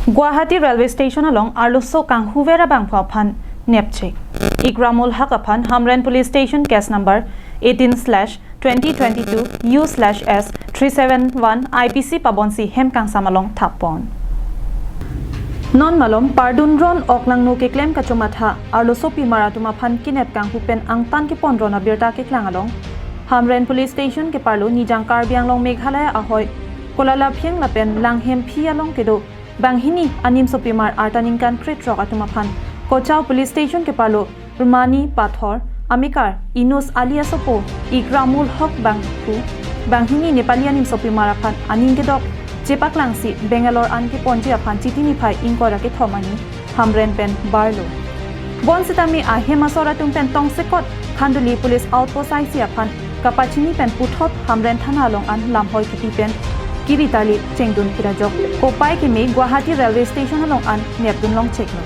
Guwahati railway station along Arloso kang huvera bang phan nepchek Ikramul Haq aphan Hamren police station case number 18/2022 U/S 371 IPC pabonsi hem kang samalong thapon non malom pardunron oklang no ke claim kachomatha arloso pi maratuma phan kinep kang hupen angtan ke pondrona birta ke klangalong Hamren police station ke parlo nijang Karbi Anglong Meghalaya ahoy kolala phiang lapen langhem phi along kedo banghini anim sopimar artaningkan krit rok atuma phan Kochao police station ke parlo Rumani Pathor Amikar Inus Alia Sopo Ikramul Haq bangku banghini Nepali anim sopimar aphan aning ke dok Chepak langsi Bangalore an ke ponji aphan chitini phai ingkora ke thomani Hamren pen barlo bonsitami ahema soratum pen tongsekot Khanduli police outpost IC aphan kapachini pen puthot Hamren thana along an lamhoi kiti pen kiritali chengdun phirajok kopai kimi Guwahati railway station along an nepdun long cheklo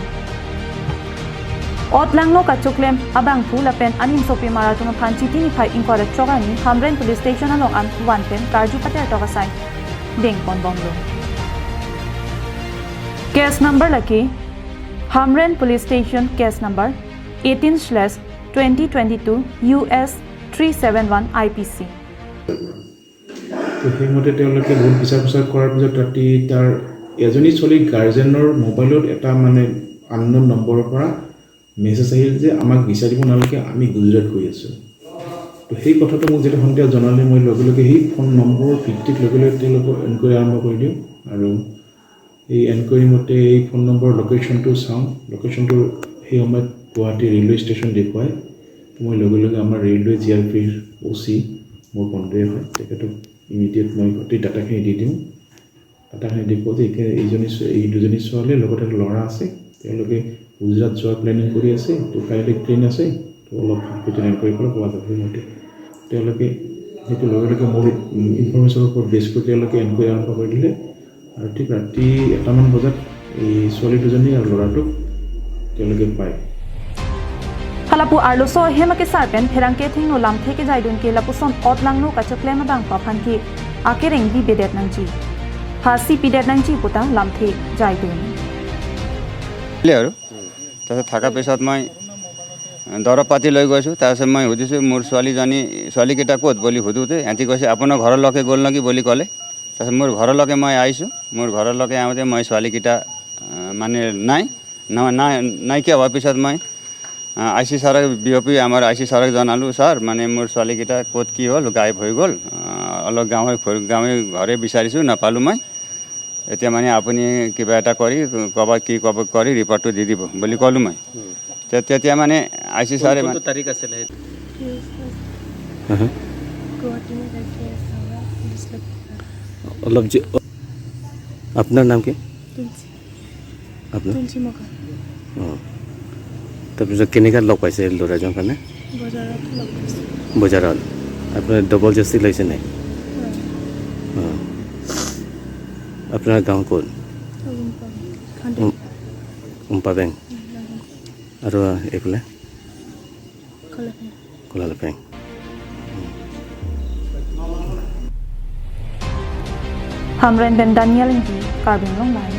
Otlangno kachuklem abang phu lapen anim sopi maratung phan chitini phai ingkora chogani Hamren police station along an one pen karju pater toka sai deng pon bonglo case number laki Hamren police station case number 18/2022 US 371 IPC. তো সেইমতে তেওঁলোকে বহুত বিচাৰ প্ৰচাৰ কৰাৰ পিছত ৰাতি তাৰ এজনী ছোৱালীৰ গাৰ্জেনৰ মোবাইলত এটা মানে আননোন নম্বৰৰ পৰা মেছেজ আহিল যে আমাক বিচাৰিব নালাগে, আমি গুজৰাট গৈ আছোঁ। তো সেই কথাটো মোক যেতিয়া সন্ধিয়া জনালে, মই লগে লগে সেই ফোন নম্বৰৰ ভিত্তিত লগে লগে তেওঁলোকক এনকুৱাৰী আৰম্ভ কৰি দিওঁ আৰু এই এনকুৱাৰী মতে এই ফোন নম্বৰৰ লোকেশ্যনটো চাওঁ। লোকেশ্যনটো সেই সময়ত গুৱাহাটী ৰেলৱে ষ্টেচন দেখুৱায়। তো মই লগে লগে আমাৰ ৰেলৱে জিআৰপিৰ অ' চি মোৰ বন্ধুৱে হয়, তেখেতক ইমিডিয়েট মই গোটেই ডাটাখিনি দি দিওঁ। ডাটাখিনি দি কওঁ যে এইজনী এই দুজনী ছোৱালীৰ লগতে এটা ল'ৰা আছে, তেওঁলোকে গুজৰাট যোৱাৰ প্লেনিং কৰি আছে, তো কাইলৈ ট্ৰেইন আছে, তো অলপ ভালকৈ এনকুৱাৰী কৰি পোৱা যাব। সেইমতে তেওঁলোকে সেইটো লগে লগে মোৰ ইনফৰ্মেশ্যনৰ ওপৰত বেছ কৰি তেওঁলোকে এনকুৱাৰী আৰম্ভ কৰি দিলে আৰু ঠিক ৰাতি 1টামান বজাত এই ছোৱালী দুজনী আৰু ল'ৰাটোক তেওঁলোকে পায়। Halapu arloso hema ke sarpen pherang ke thing no lam the ke jaidun ke lapuson ot lang no kachaklem bang pa phan ki akereng bi bedet nang ji phasi pidet nang ji puta lam the jaidun. আৰু তাৰপিছত থকাৰ পিছত মই দৰৱ পাতি লৈ গৈছোঁ। তাৰপিছত মই সুধিছোঁ, মোৰ ছোৱালীজনী ছোৱালীকেইটা ক'ত বুলি সোধোঁতে সিহঁতি কৈছে, আপোনাৰ ঘৰলৈকে গ'ল নেকি বুলি ক'লে। তাৰপিছত মোৰ ঘৰলৈকে মই আহিছোঁ। মোৰ ঘৰলৈকে আহোঁতে মই ছোৱালীকেইটা মানে নাই নাই নাইকিয়া হোৱাৰ পিছত মই I C ছাৰক, বি অ' পি আমাৰ I C ছাৰক জনালোঁ, ছাৰ, মানে মোৰ ছোৱালীকেইটা ক'ত কি হ'ল, গায়ব হৈ গ'ল, অলপ গাঁৱে গাঁৱে ঘৰে বিচাৰিছোঁ, নাপালোঁ মই। এতিয়া মানে আপুনি কিবা এটা কৰি ক'ৰবাত কি ক'ব কৰি ৰিপৰ্টটো দি দিব বুলি ক'লোঁ মই। তেতিয়া মানে I C ছাৰে কোনটো তাৰিখ আছিলে? गुवाहाटी में रहके पुलिस लोग। অলপ আপোনাৰ নাম কি? तुलसी। আপোনাৰ? তুলসী মকা। অঁ, তাৰপিছত কেনেকৈ লগ পাইছে ল'ৰাজন কাৰণে? বজাৰত লগ পাইছোঁ। বজাৰত। আপোনাৰ ডবল জাষ্টি লৈছে নাই? অঁ, আপোনাৰ গাঁও ক'ত? উম্পাবেং। আৰু এইফালে? কলালপেং। Hamren ben Daniel ki Karbi Anglong lai.